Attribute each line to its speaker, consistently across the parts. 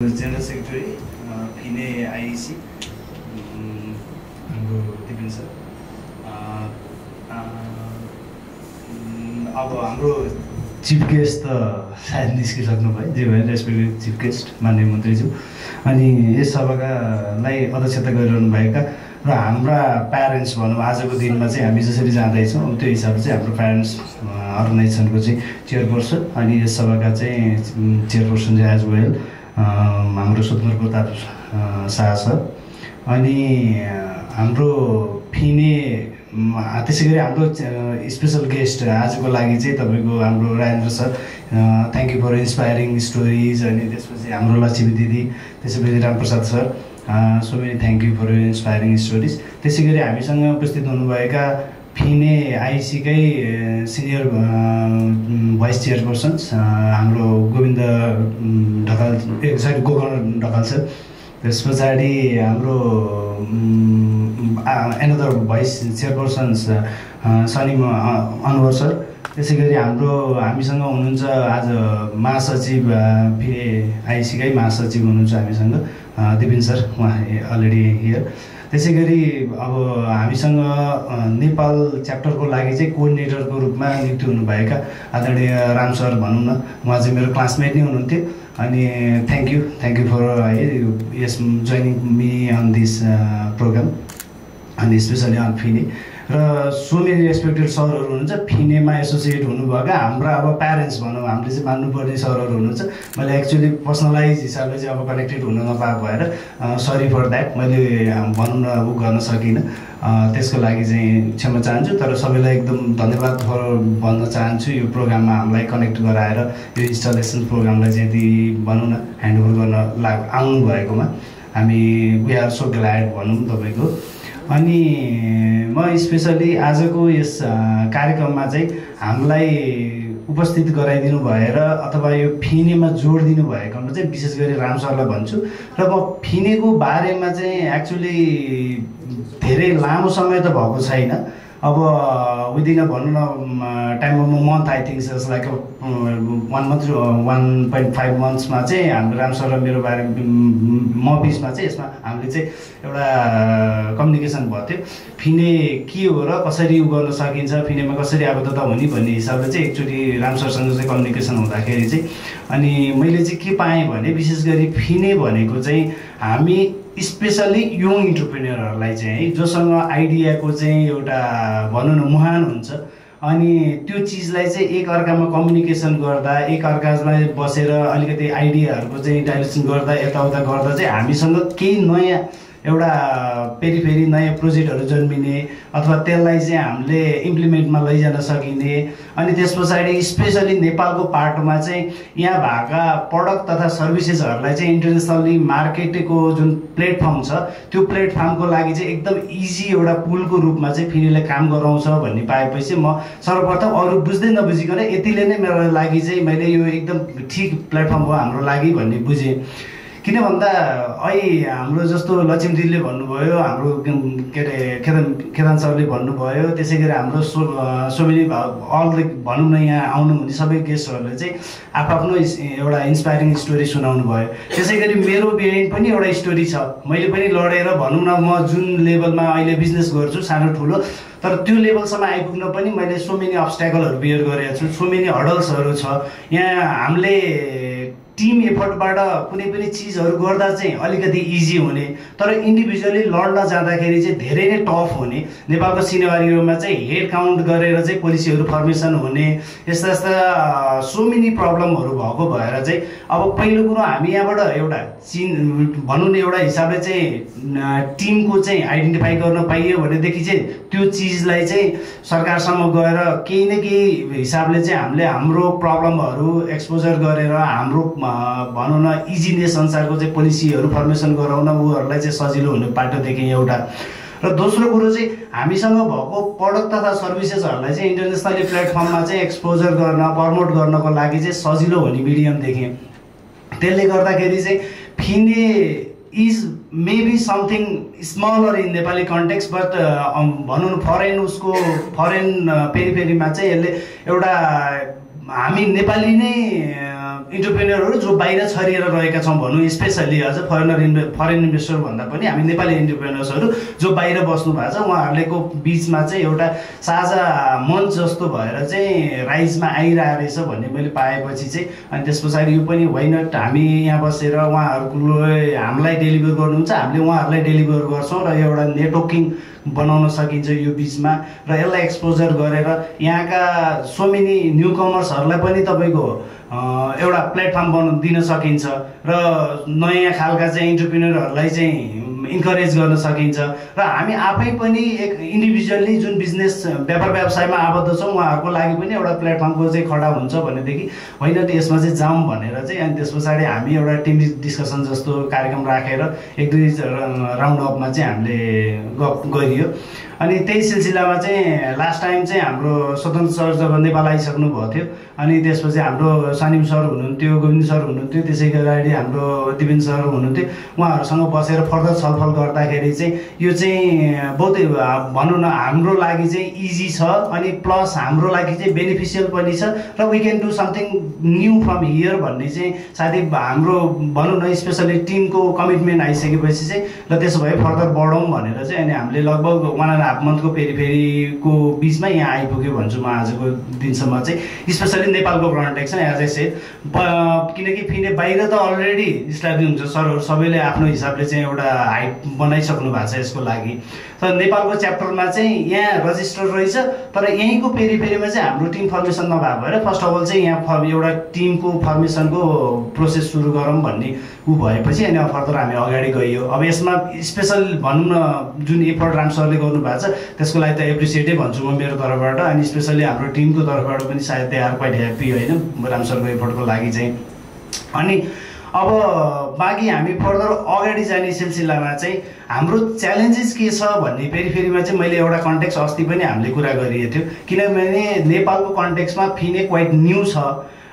Speaker 1: General Secretary, FINE IEC, हाम्रो Dipen sir. अब हाम्रो चिफ गेस्ट त सायद निस्किसक्नु भयो, जे भयो रेस्पेक्टेड चिफ गेस्ट माननीय मन्त्रीज्यू, अनि यस सभालाई अध्यक्षता गरिरहनु भएका र हाम्रा प्यारेन्ट्स भनौँ आजको दिनमा चाहिँ हामी जसरी जाँदैछौँ त्यो हिसाबले चाहिँ हाम्रो प्यारेन्ट्स अर्गनाइजेसनको चाहिँ चेयरपर्सन अनि यस सभाका चाहिँ चेयरपर्सन चाहिँ एज वेल हाम्रो स्वतन्त्र प्रताप शाह सर, अनि हाम्रो फिने त्यसै गरी हाम्रो स्पेसल गेस्ट आजको लागि चाहिँ तपाईँको हाम्रो Rajendra sir, thank you for inspiring stories, अनि त्यसपछि हाम्रो लक्ष्मी दिदी, त्यसपछि Ramprasad sir, so many thank you for inspiring stories. त्यसै गरी हामीसँग उपस्थित हुनुभएका फिने आइसीकै सिनियर भाइस चेयरपर्सन्स हाम्रो गोविन्द ढकाल, सरी गोकर्ण ढकाल सर, त्यस पछाडि हाम्रो another vice chairpersons Sanim Anwar sir, त्यसै गरी हामीसँग हुनुहुन्छ आज महासचिव फिने आइसीकै महासचिव हुनुहुन्छ हामीसँग दिपेन सर, उहाँ अलरेडी हियर। त्यसै गरी अब हामीसँग नेपाल च्याप्टरको लागि चाहिँ कोअर्डिनेटरको रूपमा नियुक्ति हुनुभएका आदरणीय राम सर भनौँ न, उहाँ चाहिँ मेरो क्लासमेट नै हुनुहुन्थ्यो, अनि थ्याङ्क यू फर यस joining me on this program, अनि स्पेसली अन फिने। र सो मेनी रेस्पेक्टेड सरहरू हुनुहुन्छ फिनेमा एसोसिएट हुनुभएका हाम्रा अब प्यारेन्ट्स भनौँ, हामीले चाहिँ मान्नुपर्ने सरहरू हुनुहुन्छ। मैले एक्चुअली पर्सनलाइज हिसाबले चाहिँ अब कनेक्टेड हुन नपाएको भएर सरी फर द्याट, मैले भनौँ न उ गर्न सकिनँ, त्यसको लागि चाहिँ क्षमा चाहन्छु। तर सबैलाई एकदम धन्यवाद भन्न चाहन्छु यो प्रोग्राममा हामीलाई कनेक्ट गराएर यो इन्स्टलेसन प्रोग्रामलाई चाहिँ यदि भनौँ न ह्यान्डओभर गर्न आउनु भएकोमा हामी वी आर सो ग्ल्याड भनौँ तपाईँको। अनि म स्पेसली आजको यस कार्यक्रममा चाहिँ हामीलाई उपस्थित गराइदिनु भएर अथवा यो फिनेमा जोड दिनु भएकोमा चाहिँ विशेष गरी राम सरलाई भन्छु। र म फिनेको बारेमा चाहिँ एक्चुअली धेरै लामो समय त भएको छैन, अब विदिन भनौँ न time of month, I think so like 1 month 1.5 monthsमा चाहिँ हाम्रो राम सर र मेरो बारे म बिचमा चाहिँ यसमा हामीले चाहिँ एउटा कम्युनिकेसन भएको थियो, फिने के हो र कसरी उ गर्न सकिन्छ, फिनेमा कसरी आबद्धता हुने भन्ने हिसाबले चाहिँ एकचोटि राम सरसँग चाहिँ कम्युनिकेसन हुँदाखेरि चाहिँ अनि मैले चाहिँ के पाएँ भने विशेष गरी फिने भनेको चाहिँ हामी स्पेसली यङ इन्टरप्रेन्योरहरूलाई चाहिँ है जोसँग आइडियाको चाहिँ एउटा भनौँ न मुहान हुन्छ, अनि त्यो चिजलाई चाहिँ एक अर्कामा कम्युनिकेसन गर्दा एक अर्कामा बसेर अलिकति आइडियाहरूको चाहिँ डाइलेक्सन गर्दा यताउता गर्दा चाहिँ हामीसँग केही नयाँ एउटा फेरि नयाँ प्रोजेक्टहरू जन्मिने अथवा त्यसलाई चाहिँ हामीले इम्प्लिमेन्टमा लैजान सकिने, अनि त्यस पछाडि स्पेसली नेपालको पाटोमा चाहिँ यहाँ भएका प्रडक्ट तथा सर्भिसेसहरूलाई चाहिँ इन्टरनेसनली मार्केटको जुन प्लेटफर्म छ त्यो प्लेटफर्मको लागि चाहिँ एकदम इजी एउटा पुलको रूपमा चाहिँ फिनेले काम गराउँछ भन्ने पाएपछि म सर्वप्रथम अरू बुझ्दै नबुझिकन यतिले नै मेरो लागि चाहिँ मैले यो एकदम ठिक प्लेटफर्म हो हाम्रो लागि भन्ने बुझेँ। किन भन्दा अहिले हाम्रो जस्तो लक्ष्मी दिदीले भन्नुभयो, हाम्रो के अरे केदान सरले भन्नुभयो, त्यसै गरी हाम्रो सोमेनी अल भनौँ न यहाँ आउनुहुने सबै गेस्टहरूले चाहिँ आफ्नो एउटा इन्सपायरिङ स्टोरी सुनाउनु भयो। त्यसै गरी मेरो बेरिङ पनि एउटा स्टोरी छ, मैले पनि लडेर भनौँ न म जुन लेभलमा अहिले बिजनेस गर्छु सानो ठुलो, तर त्यो लेभलसम्म आइपुग्न पनि मैले सो मेनी अब्स्ट्याकलहरू बियर गरेको छु, सो मेनी हडल्सहरू छ। यहाँ हामीले टिम एफर्टबाट कुनै पनि चिजहरू गर्दा चाहिँ अलिकति इजी हुने, तर इन्डिभिजुअली लड्न जाँदाखेरि चाहिँ धेरै नै टफ हुने, नेपालको सिनेरियोमा चाहिँ हेड काउन्ट गरेर चाहिँ पोलिसीहरू फर्मेसन हुने, यस्ता यस्ता सो मेनी प्रब्लमहरू भएको भएर चाहिँ अब पहिलो कुरो हामी यहाँबाट एउटा भनौँ न एउटा हिसाबले चाहिँ टिमको चाहिँ आइडेन्टिफाई गर्न पाइयो भनेदेखि चाहिँ त्यो चिजलाई चाहिँ सरकारसम्म गएर केही न केही हिसाबले चाहिँ हामीले हाम्रो प्रब्लमहरू एक्सपोजर गरेर हाम्रो भनौँ न इजिनेस अनुसारको चाहिँ पोलिसीहरू फर्मेसन गराउन उहरूलाई चाहिँ सजिलो हुने बाटो देखेँ एउटा। र दोस्रो कुरो चाहिँ हामीसँग भएको प्रडक्ट तथा सर्भिसेसहरूलाई चाहिँ इन्टरनेसनली प्लेटफर्ममा चाहिँ एक्सपोजर गर्न प्रमोट गर्नको लागि चाहिँ सजिलो हुने मिडियम देखेँ। त्यसले गर्दाखेरि चाहिँ fine is maybe something smaller in Nepali context, but भनौँ न फरेन पेरिफेरीमा चाहिँ यसले एउटा हामी नेपाली नै इन्टरप्रेन्योरहरू जो बाहिर छरिएर रहेका छौँ भनौँ, स्पेसल्ली अझ फरेन इन्भेस्टर भन्दा पनि हामी नेपाली इन्टरप्रेन्योर्सहरू जो बाहिर बस्नु भएको छ उहाँहरूको बिचमा चाहिँ एउटा साझा मञ्च जस्तो भएर चाहिँ राइजमा आइरहेको रहेछ भन्ने मैले पाएपछि चाहिँ अनि त्यस पछाडि यो पनि वाइ नट हामी यहाँ बसेर उहाँहरूले हामीलाई डेलिभर गर्नुहुन्छ, हामीले उहाँहरूलाई डेलिभर गर्छौँ र एउटा नेटवर्किङ बनाउन सकिन्छ यो बिचमा र यसलाई एक्सपोजर गरेर यहाँका सो मेनी न्यू कमर्सहरूलाई पनि तपाईँको एउटा प्लेटफर्म दिन सकिन्छ र नयाँ खालका चाहिँ इन्टरप्रेन्योरहरूलाई चाहिँ इन्करेज गर्न सकिन्छ र हामी आफै पनि एक इन्डिभिजुअल्ली जुन बिजनेस व्यापार व्यवसायमा आबद्ध छौँ उहाँहरूको लागि पनि एउटा प्लेटफर्मको चाहिँ खडा हुन्छ भनेदेखि होइन यसमा चाहिँ जाउँ भनेर चाहिँ अनि त्यस पछाडि हामी एउटा टिम डिस्कसन जस्तो कार्यक्रम राखेर एक दुई राउन्ड अपमा चाहिँ हामीले गफ गरियो। अनि त्यही सिलसिलामा चाहिँ लास्ट टाइम चाहिँ हाम्रो स्वतन्त्र सर जब नेपाल आइसक्नु भएको थियो अनि त्यसपछि हाम्रो सानिम सर हुनुहुन्थ्यो, गोविन्द सर हुनुहुन्थ्यो, त्यसै गरी हाम्रो दिपेन सर हुनुहुन्थ्यो, उहाँहरूसँग बसेर फर्दर छलफल गर्दाखेरि चाहिँ यो चाहिँ बहुतै भनौँ न हाम्रो लागि चाहिँ इजी छ अनि प्लस हाम्रो लागि चाहिँ बेनिफिसियल पनि छ र we can do something new from here भन्ने चाहिँ साथै हाम्रो भनौँ न स्पेसली टिमको कमिटमेन्ट आइसकेपछि चाहिँ ल त्यसो भए फर्दर बढौँ भनेर चाहिँ अनि हामीले लगभग 1.5 मन्थको पेरिफेरीको बिचमा यहाँ आइपुग्यो भन्छु म आजको दिनसम्म चाहिँ स्पेसली नेपालको कन्टेक्समा एज आई सेड किनकि फिने बाहिर त अलरेडी इस्टाब्लिस हुन्छ, सरहरू सबैले आफ्नो हिसाबले चाहिँ एउटा हाइट बनाइसक्नु भएको छ यसको लागि। तर नेपालको च्याप्टरमा चाहिँ यहाँ रजिस्टर रहेछ तर यहीँको पेरिफेरीमा चाहिँ हाम्रो टिम फर्मेसन नभएको भएर फर्स्ट अफ अल चाहिँ यहाँ एउटा टिमको फर्मेसनको प्रोसेस सुरु गरौँ भन्ने भएपछि अनि फर्दर हामी अगाडि गइयो। अब यसमा स्पेसल भनौँ न जुन एफर्ट राम सरले गर्नुभएको छ त्यसको लागि त एप्रिसिएटै भन्छु म मेरो तर्फबाट अनि स्पेसली हाम्रो टिमको तर्फबाट पनि सायद दे आर क्वाइट ह्याप्पी होइन राम सरको एफर्टको लागि चाहिँ। अनि अब बाँकी हामी फर्दर अगाडि जाने सिलसिलामा चाहिँ हाम्रो च्यालेन्जेस के छ भन्ने पेरिफेरीमा चाहिँ मैले एउटा कन्टेक्स्ट अस्ति पनि हामीले कुरा गरिएको थियो किनभने नेपालको कन्टेक्स्टमा फिने क्वाइट न्यू छ।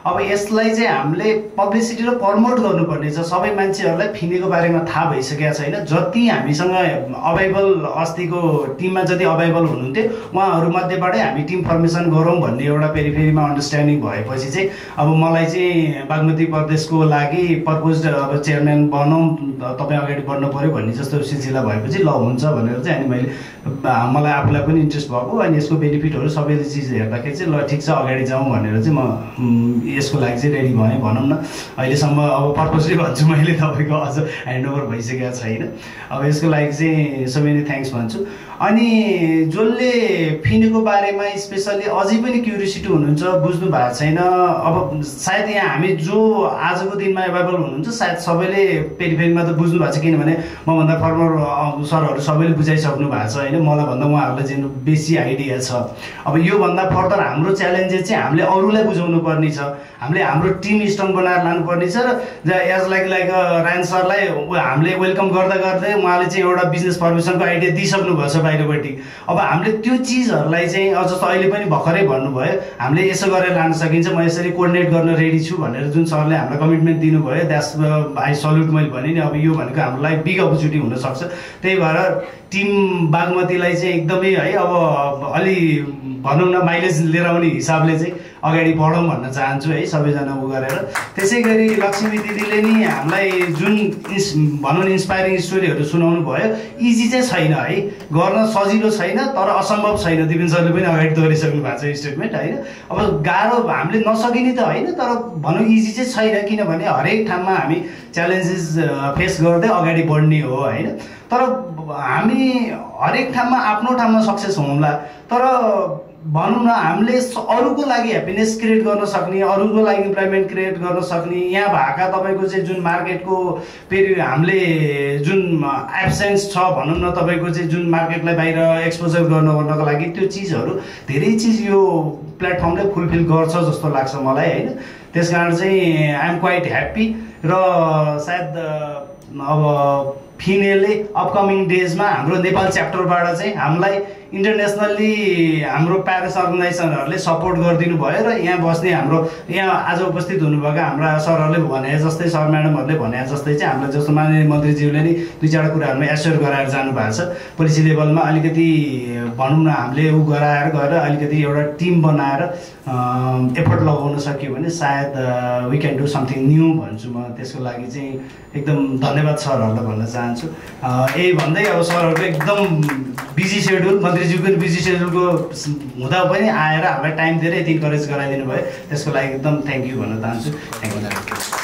Speaker 1: अब यसलाई चाहिँ हामीले पब्लिसिटी र प्रमोट गर्नुपर्ने छ, सबै मान्छेहरूलाई फिनेको बारेमा थाहा भइसकेको छैन। जति हामीसँग अभाइबल अस्तिको टिममा जति अभाइबल हुनुहुन्थ्यो उहाँहरूमध्येबाटै हामी टिम फर्मेसन गरौँ भन्ने एउटा पेरिफेरीमा अन्डरस्ट्यान्डिङ भएपछि चाहिँ अब मलाई चाहिँ बागमती प्रदेशको लागि पर्पोज अब चेयरम्यान बनाउँ तपाईँ अगाडि बढ्नु पऱ्यो भन्ने जस्तो सिलसिला भएपछि ल हुन्छ भनेर चाहिँ अनि मैले मलाई आफूलाई पनि इन्ट्रेस्ट भएको अनि यसको बेनिफिटहरू सबैले चिज हेर्दाखेरि चाहिँ ल ठिक छ अगाडि जाउँ भनेर चाहिँ म यसको लागि चाहिँ रेडी भएँ भनौँ न। अहिलेसम्म अब पर्पजली भन्छु मैले तपाईँको अझ ह्यान्डओभर भइसकेको छैन। अब यसको लागि चाहिँ सो मेनी थ्याङ्क्स भन्छु। अनि जसले फिनेको बारेमा स्पेसली अझै पनि क्युरियोसिटी हुनुहुन्छ बुझ्नु भएको छैन अब सायद यहाँ हामी जो आजको दिनमा एभाइलेबल हुनुहुन्छ सायद सबैले पेरिफेरीमा त बुझ्नु भएको छ किनभने मभन्दा फर्मर सरहरू सबैले बुझाइसक्नु भएको छ होइन, मलाई भन्दा उहाँहरूलाई चाहिँ बेसी आइडिया छ। अब योभन्दा फर्दर हाम्रो च्यालेन्जेस चाहिँ हामीले अरूलाई बुझाउनु पर्ने छ, हामीले हाम्रो टिम स्ट्रङ बनाएर लानुपर्ने छ र एज लाइक रायन सरलाई हामीले वेलकम गर्दा गर्दै उहाँले चाहिँ एउटा बिजनेस फर्मेसनको आइडिया दिइसक्नु भएको छ बाहिरपट्टि। अब हामीले त्यो चिजहरूलाई चाहिँ अझ जस्तो अहिले पनि भर्खरै भन्नुभयो हामीले यसो गरेर लान सकिन्छ, म यसरी कोअर्डिनेट गर्न रेडी छु भनेर जुन सरले हामीलाई कमिटमेन्ट दिनुभयो द्याट्स आई सल्युट। मैले भने नि अब यो भनेको हाम्रो लागि बिग अपर्च्युनिटी हुनसक्छ, त्यही भएर टिम बागमतीलाई चाहिँ एकदमै है अब अलि भनौँ न माइलेज लिएर आउने हिसाबले चाहिँ अगाडि बढौँ भन्न चाहन्छु है सबैजना उ गरेर। त्यसै गरी लक्ष्मी दिदीले नि हामीलाई जुन भनौँ न इन्सपायरिङ स्टोरीहरू सुनाउनु भयो, इजी चाहिँ छैन है, गर्न सजिलो छैन तर असम्भव छैन। दिपेन सरले पनि अगाडि दोहोरिसक्नु भएको छ स्टेटमेन्ट होइन। अब गाह्रो हामीले नसकिने त होइन तर भनौँ इजी चाहिँ छैन किनभने हरेक ठाउँमा हामी च्यालेन्जेस फेस गर्दै अगाडि बढ्ने हो होइन। तर हामी हरेक ठाउँमा आफ्नो ठाउँमा सक्सेस होउँला तर भनौँ न हामीले अरूको लागि ह्याप्पिनेस क्रिएट गर्न सक्ने, अरूको लागि इम्प्लोइमेन्ट क्रिएट गर्न सक्ने, यहाँ भएका तपाईँको चाहिँ जुन मार्केटको हामीले जुन एब्सेन्स छ भनौँ न तपाईँको चाहिँ जुन मार्केटलाई बाहिर एक्सपोजर गर्नको लागि त्यो चिजहरू धेरै चिज यो प्लेटफर्मले फुलफिल गर्छ जस्तो लाग्छ मलाई होइन। त्यस कारण चाहिँ आइ एम क्वाइट ह्याप्पी र सायद अब फिनेले अपकमिङ डेजमा हाम्रो नेपाल च्याप्टरबाट चाहिँ हामीलाई इन्टरनेसनल्ली हाम्रो प्यारिस अर्गनाइजेसनहरूले सपोर्ट गरिदिनु भयो र यहाँ बस्ने हाम्रो यहाँ आज उपस्थित हुनुभएका हाम्रा सरहरूले भने जस्तै सर म्याडमहरूले भने जस्तै चाहिँ हामीलाई जस्तो माननीय मन्त्रीज्यूले नि दुई चारवटा कुराहरूमा एस्योर गराएर जानुभएको छ। पोलिसी लेभलमा अलिकति भनौँ न हामीले ऊ गराएर गएर अलिकति एउटा टिम बनाएर एफर्ट लगाउन सक्यो भने सायद we can do something new भन्छु म। त्यसको लागि चाहिँ एकदम धन्यवाद सरहरूलाई भन्न चाहन्छु। यही भन्दै अब सरहरूको एकदम बिजी सेड्युल, मन्त्रीज्यूको बिजी सेड्युलको हुँदा पनि आएर हामीलाई टाइम दिएर यति इन्करेज गराइदिनु भयो, त्यसको लागि एकदम थ्याङ्क यू भन्न चाहन्छु। Thank you.